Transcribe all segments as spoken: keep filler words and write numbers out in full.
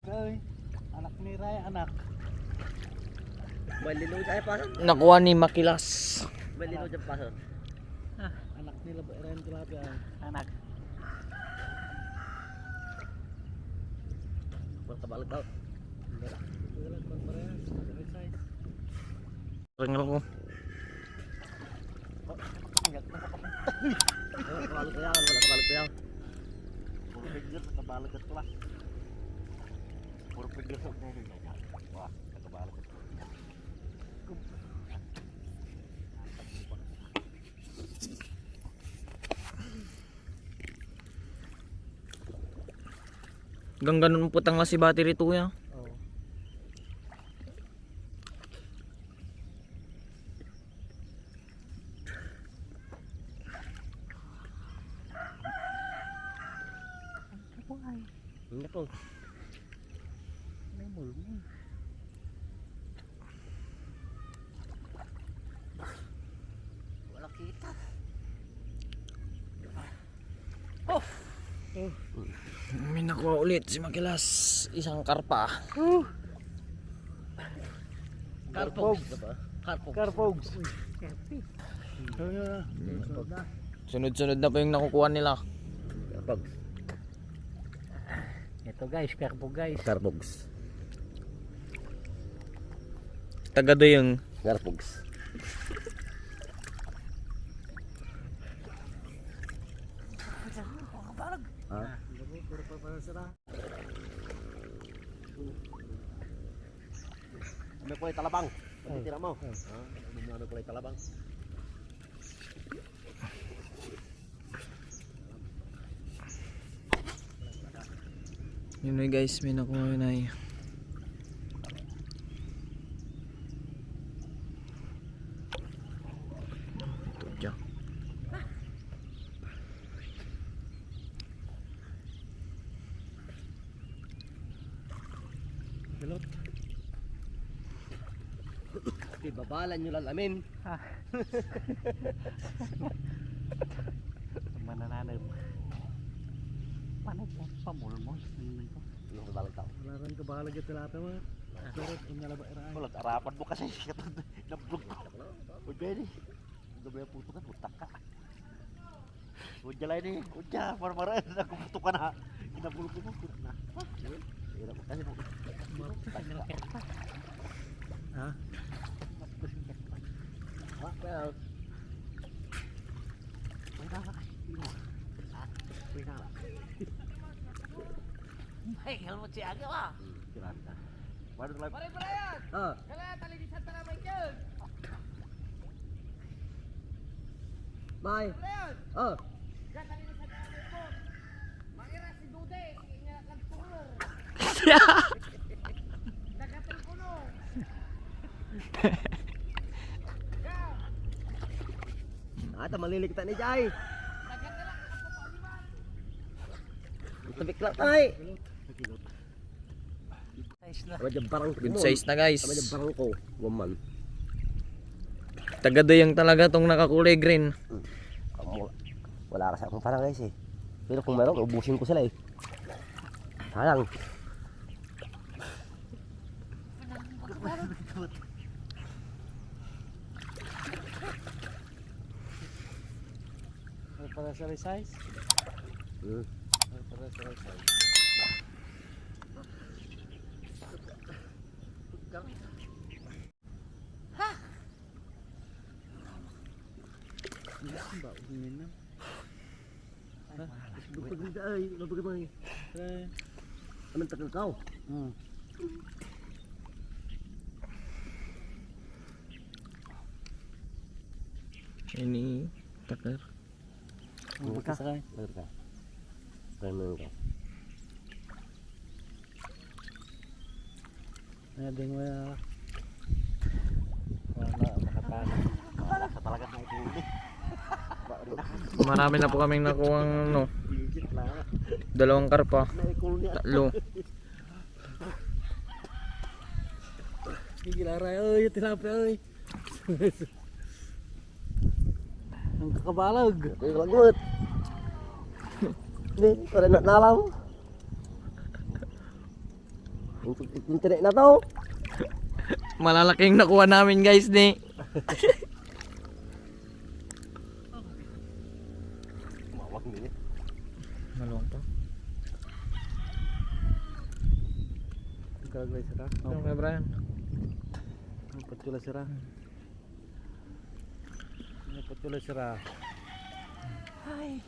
Ay, anak ni Ray, anak. May lilo dyan, paso. Nakuha ni Makilas. May lilo dyan, paso. Ah, anak nila, Ray, tilapia. Anak. Ba't kabalag daw? Wala, wala, parehas. Parehas size. Ringal ko. Kabalag ko yan, wala kabalag ko yan. Puro figure, nakabalag at pala. Puro figure sa unahin. Wah, nakabalag at pala. Gangganon putang na si battery to ya. Oo. Ano po ay? Ano po? May mulmol. Wala kita. Oh! May nakuha ulit si Makilas, isang karpa. Carpogs. Carpogs. Carpogs. Sunod-sunod na po yung nakukuha nila. Carpogs. Ito guys, carpog guys. Carpogs. Taga Dayeng. Carpogs. Ha? Ano ko yung talabang? Ano tira mo? Ha? Ano ko yung talabang? Yun na guys, may nakuha yun ay. Ito dyan. Pilot. Ibabalan nyo lalamin. Ah. Manananam. Paano po? Pamulmol. Ano ko balik tao? Wala ran kabalag ya tilapia, ma. Pero kung nalaba ira. Wala, arapan mo kasi. Nablog ko. Uy, Benny. Ang gabi ang puto ka, putak ka. Udya lang ini, udya, marmara, nakuputo ka na. Inabol ko mo, put na. Hirap kasi mo. Ha? Ha? Well. Ay, tama ka. Ay, tama ka. Ay, helmet si Aga, ah. Hmm, grabe ka. Pare Brian! Ah. Kala, taligi sa tara, Michael! Bye. Brian! Ah. Kala, taligi sa tara, Michael! Maira si Dude, si Inga Kagtulong. Taga Telepono. Ah, ta malilikta ni Jai. Taga Talak, Kapapaliban. Tabik lang, tay. Size na. Tama dyan, barangko. Good size na, guys. Tama dyan, barangko. Woman. Taga Dayang talaga tong nakakulay green. Hmm. Wala, wala kasi akong parang, guys, eh. Pero kung meron, ubusin ko sila, eh. Sayang. May para sa resize? Hmm. May para sa resize. Ha? Ba, umin na. Ha? Ay, mabagay mo eh. Eh. Anong takal ka, oh? Hmm. Ini takal. Ang pagkasakay. Meron ka. Meron ka. Ayan, ding wala. Wala, makatakas. Wala ka talaga na ito. Marami na po kaming nakuhang, ano, dalawang karpa. Naikul niya. Tatlo. Sige, Laray. Oy, yung tilapia, oy. Ang kakabalag. Ito yung lagot. Hindi, wala na, nalam. Internet na to. Malalaking nakuha namin, guys, ni. Mawag ni. Maluwang to. Ang kalaglay sira. Ano kay Brian? Ang patula sira. Ang patula sira. Ay.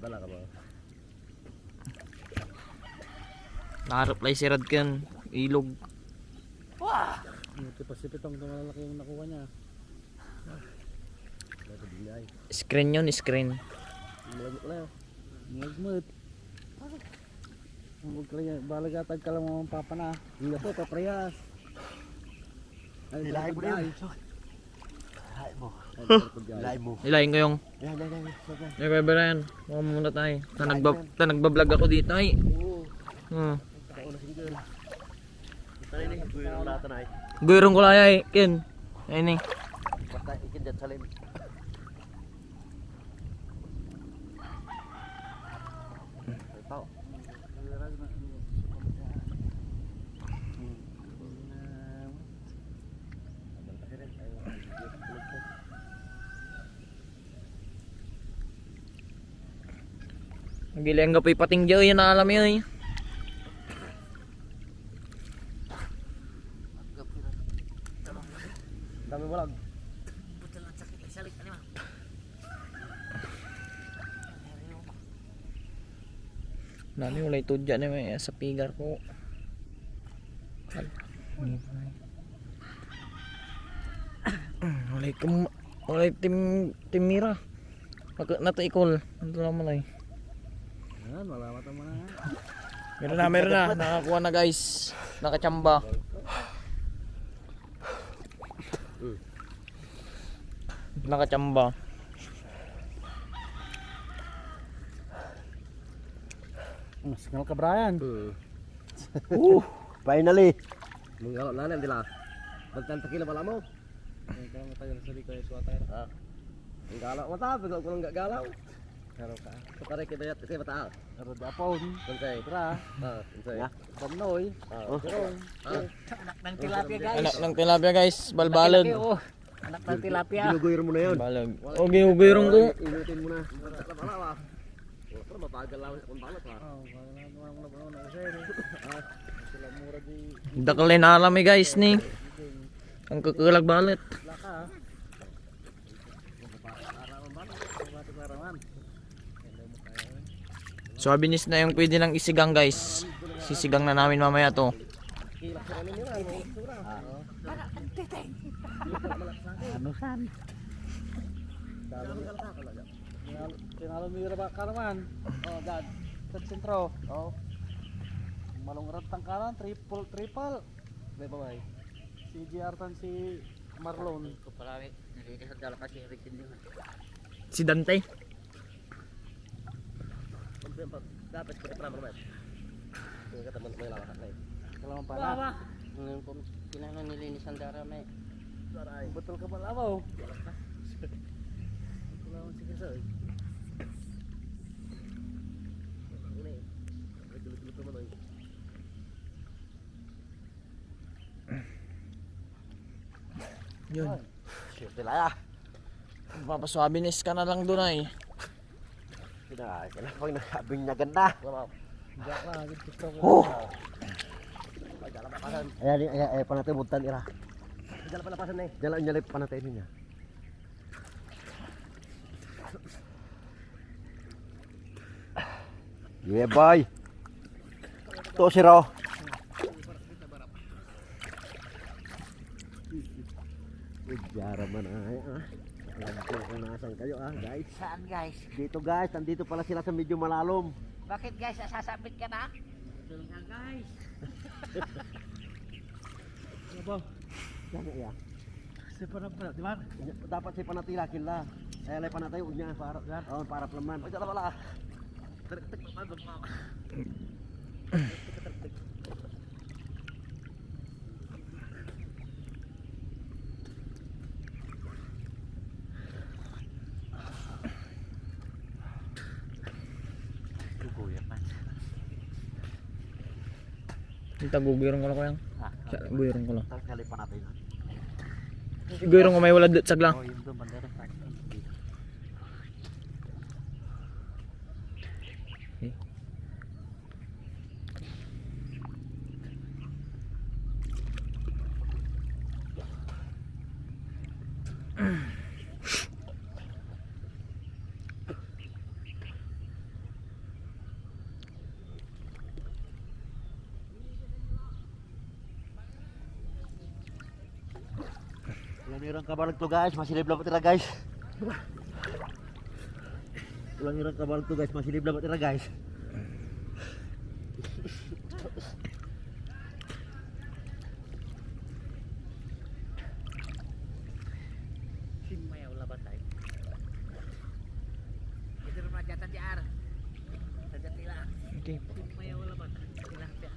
Dala ka ba? Narap lay sirad kan ilog. Ito pa si Pitong, ito malalaki yung nakuha niya. Screen yun, screen. Malagmit na yun. Malagmit. Huwag ka lang, balag atag ka lang mga papa na. Hindi po, paprehas. Ay, Ilay mo na yun. Ay, Ilay mo. Ay, Ilay mo. Ilayin ko yung Yan, yan, yan, yan, yan. Ay, Bebe Ryan, huwag muna tayo. Ta nagba-, ta nagbablog ako dito ay. Oo. Hmm. Kauna si Miguel. Tayo ni, guyurong lata na ay. Guyurong ko lang ay, Ken. Ayun eh. Basta ikin dyan sa lim. Ito. Gili, anggapoy pating dia, yan alam yun eh. Dami mo lang. Nani, walay tudya ni may sa pigar ko. Walay kum-, walay tim-, timira. Pag-, nataikol. Ano to naman ay? Yan, wala mata mo na. Meron na, meron na. Nakakuha na, guys. Nakachamba. Nakachamba. Mas ngal ka, Brian. Hmm. Uh, finally. Manggalo na, nandila. Magtanta kilo pala mo. Ay, kaya matagal sa likod, ito atay. Ah. Ang galaw mo, ta, bigla ko lang gagalaw. Pero ka. Sa pare, kita yat, kita mata. Pero di apon. Bonsai. Tara. Ah, bonsai. Ya. Banoy. Ah. Oh. Jerome. Ah. Anak ng tilapia, guys. Anak ng tilapia, guys. Balbalon. Laki-laki, oh. Anak ng tilapia. Ginuguyro mo na yun. Balag. Oh, ginuguyro ko. Inutin mo na. Wala, wala, wala. Wala, mabagal lang sa pambalot, ha? Oh, wala, wala, wala, wala, wala, wala, wala, wala. Ah, sila mura di. Dakal na alam eh, guys, ni. Ang kukulag balet. Laka, ha? Soybeans na yung pwede nang isigang, guys. Sisigang na namin mamaya to. Ano san? Tinalo, tinalo mo yung raba ka naman. Oh, dad. Sa sentro. Oh. Malungrad tang kanan, triple, triple. May babae. Si J R tan si Marlon. Ko pala, eh. Nalilisan dala kasi yung red team nila. Si Dante. Dapat ko tama naman. Yung kataman may lawakan na eh. Kalaman pa na. Wawa. Yung pum-, pinano nilinisan dara may. Daray. Betul ka pala mo. Kalaman sige sa eh. Ano eh. Nagluto-luto naman eh. Yun. Swerte la ya. Papaswabinis ka na lang doon ay. Kailangan, kailangan pag nabinyagan na. Wala. Diyak na, agad TikTok. Oh! Ay, dala pa pasan. Ayan, ayan, ayan, panatay, buntan, ira. Dala pa na pasan, eh. Dala, dala, panatay niya. Yeah, boy. To, siro. Diara man ay, ah. Alam ko kung nasan kayo, ah, guys. Saan, guys? Dito, guys. Nandito pala sila sa medyo malalom. Bakit, guys? Sasabit ka na? Ito lang, guys. Ano ba? Yan, yan. Sa panapla, di ba? Dapat sa panatila, kila. Ay, alay panatay, unya, para, oh, para plaman. Ay, dala pala. Taguguyuran ko lang, kuya. Ah, sa, guyuran ko lang. Tapos kalipan natin. Guyuran ko, may wala dut saglang. Oh, yun doon, bandera. Eh. Wala ni ran kabaleg to, guys. Masilib labat ira, guys. Wala ni ran kabaleg to, guys. Masilib labat ira, guys. Simmayaw labat tayo. Ito naman dyan, Tati Ar. Tati Ar. Okay. Simmayaw labat. Tilapia.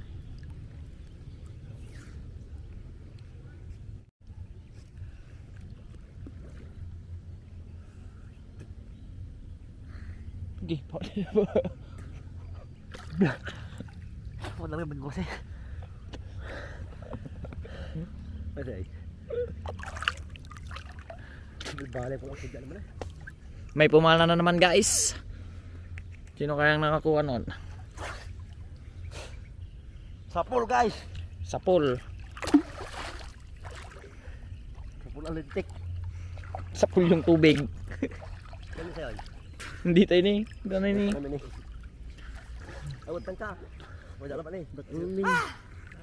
Sige, pa. Ako na lang yung bangkos eh. Aray. Balik ko lang sa dyan naman eh. May pumala na naman, guys. Sino kayang nakakuha nun? Sapol, guys. Sapol. Sapol ang lintik. Sapol yung tubig. Ano sa'yo? Hindi tayo ni. Gano'n ni. Ano ni? Awat lang ka. Wala lang pa ni. Ba't yun ni?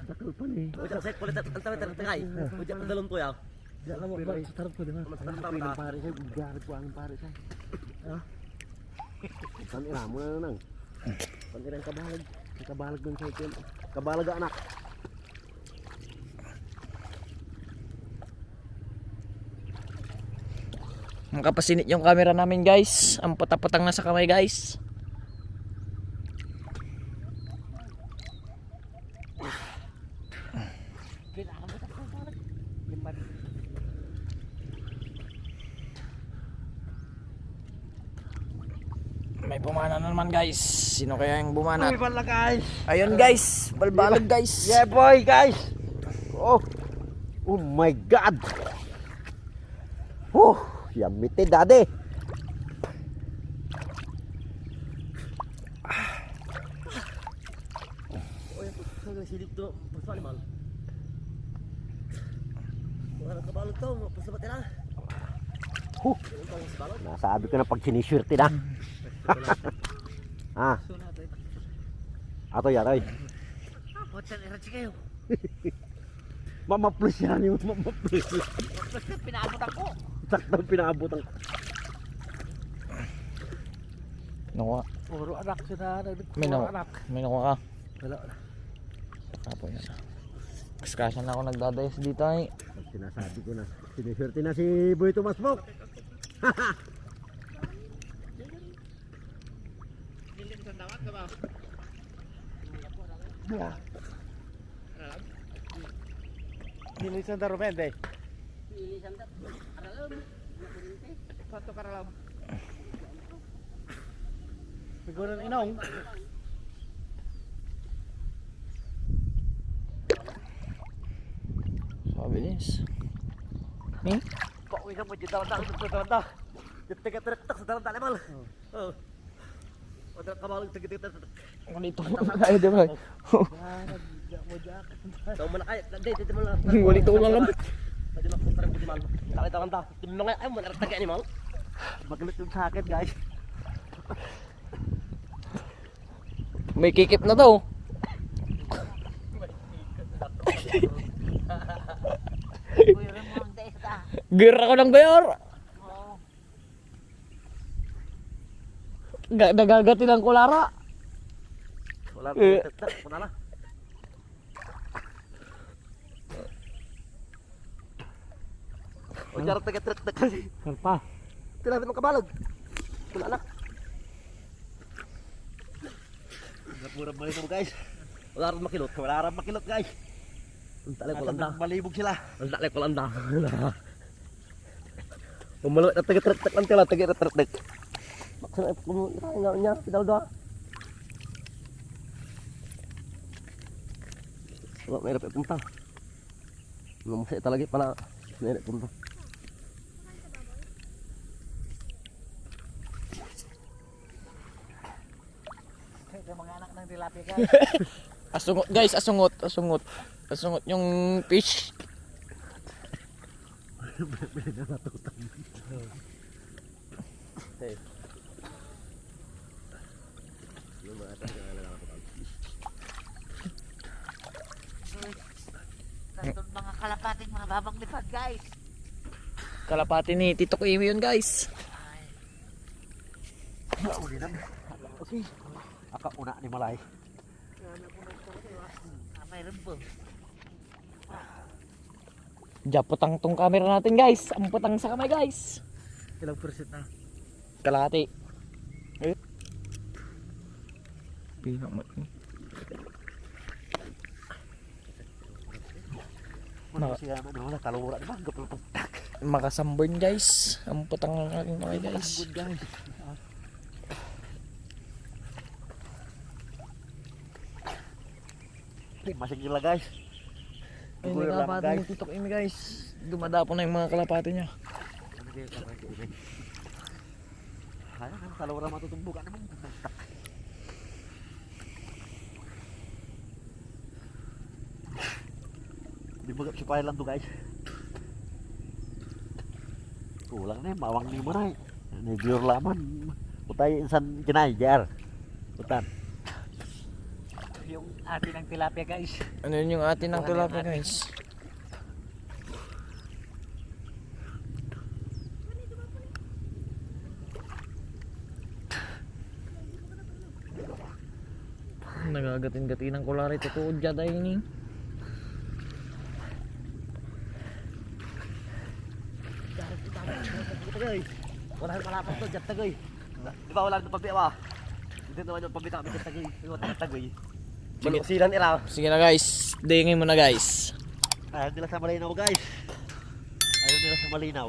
Dakal pa ni. Wala sa kulit at ang tawid at tagay. Wala ang dalon to yaw. Diyan lang mo, pero sa tarap ko, di ba? Mas tarap Ang ka. Pare, sa'yo, gagawin ko ang pare, sa'yo. Ah? Saan ira mo na nang? Saan ira ang kabalag? Ang kabalag doon sa itin. Kabalag, anak. Makapasinit yung camera namin, guys. Ang patapatang na sa kamay, guys. May bumana na naman, guys. Sino kaya yung bumana? Ay, wala, guys. Ayun, guys. Balbalag, guys. Yeah, boy, guys. Oh. Oh my God. Oh, yamite, daddy. Oy, hanggang silip to, puso animal. Wala nang kabalot to, puso ba tira? Huh. Nasabi ko na pag siniswerte na. Ah. Ato yan, ay. Ah, puta, era, sige. Mamaples yan, yung mamaples. Basta pinaabot ako. Sakto, pinaabot ang Nakuha. Puro anak sila, ano, May puro naku-, anak. May nakuha ka? Wala. Tapos yan. Kaskasan ako nagdadayas dito ay. Pag sinasabi ko na, siniswerte na si Boy Tomas Bok. Diba? Nilisan da rumende. Nilisan da. Aralam. Kuanto karalam? Siguro ng inong. Sabi, Nis. Hmm? Pauwi ka mo, di daw, daw, daw, daw, daw. Di tiga-tiraktak sa daw, daw, daw. Oh. Otra kabalag, tagit-tagit. Ganito mo na tayo, di ba? Ikaw mo na kaya, dahil dito mo lang. Ganito lang naman. Pwede mo, pwede mo, pwede mo. Takay, takay, takay. Tingnan nga, ay, mo, naratag ka, animal. Magalit yung sakit, guys. May kikip na to. Gira ko ng bayor. Ga-, nagagati lang ko, Lara. Wala, eh. Wala na. O, diyan, taga-trek-trek kasi. Karpa. Tira, di makabalag. Wala na. Pura balik mo, guys. Wala rin makilot. Wala rin makilot, guys. Ang talay ko lang da. Balibog sila. Ang talay ko lang da. Umalo na taga-trek-trek lang tila, taga-trek-trek. Baksa na, kum-, nga, nga, pidal da. Wala, mahirap ipunta. Namusay talaga pala. Mahirap ipunta. Ito mga anak ng tilapia, guys. Asungot, guys, asungot, asungot. Asungot yung fish. Tatlong mga kalapating mga babang lipad, guys. Kalapati ni Tito Kiwi yun, guys. Ay. Wala, uli na. Okay. Akauna ni Malay. Ah, mayroon po. Diyan putang tong camera natin, guys. Ang putang sa kamay, guys. Ilang percent na? Kalahati. Eh. Pinakmat ni. Ano Maka- siya, ano, wala, talura, di ba? Ang gapal pagtak. Makasamburn, guys. Ang putang ng aking kamay, guys. Good, guys. Ah. Ay, masigla, guys. Ay, dugoy may lamang, kalapati guys. Ni Tito Kimi, guys. Dumadapo na yung mga kalapati niya. Ano kayo, kalapati, guys? Ay, ang talura matutumbok. Ano bang pagtak? Di ba, supaya lang to, guys. Kulang na yun, mawang ni mo na eh. Ni Dior laman. Utay, insan kinay, J R. Utan. Yung atin ng tilapia, guys. Ano yun yung atin ng tilapia, guys? Nagagatin-gatinan ko la ray totoo dia, dahil ni. Wala yung palapas to, diyan tagoy. Di ba wala nang pabiawa? Hindi naman yung pabita kami diyan tagoy. Yung tagoy. Sige. Maluksilan ira. Sige na, guys. Dingin mo na, guys. Ayaw nila sa malinaw, guys. Ayaw nila sa malinaw.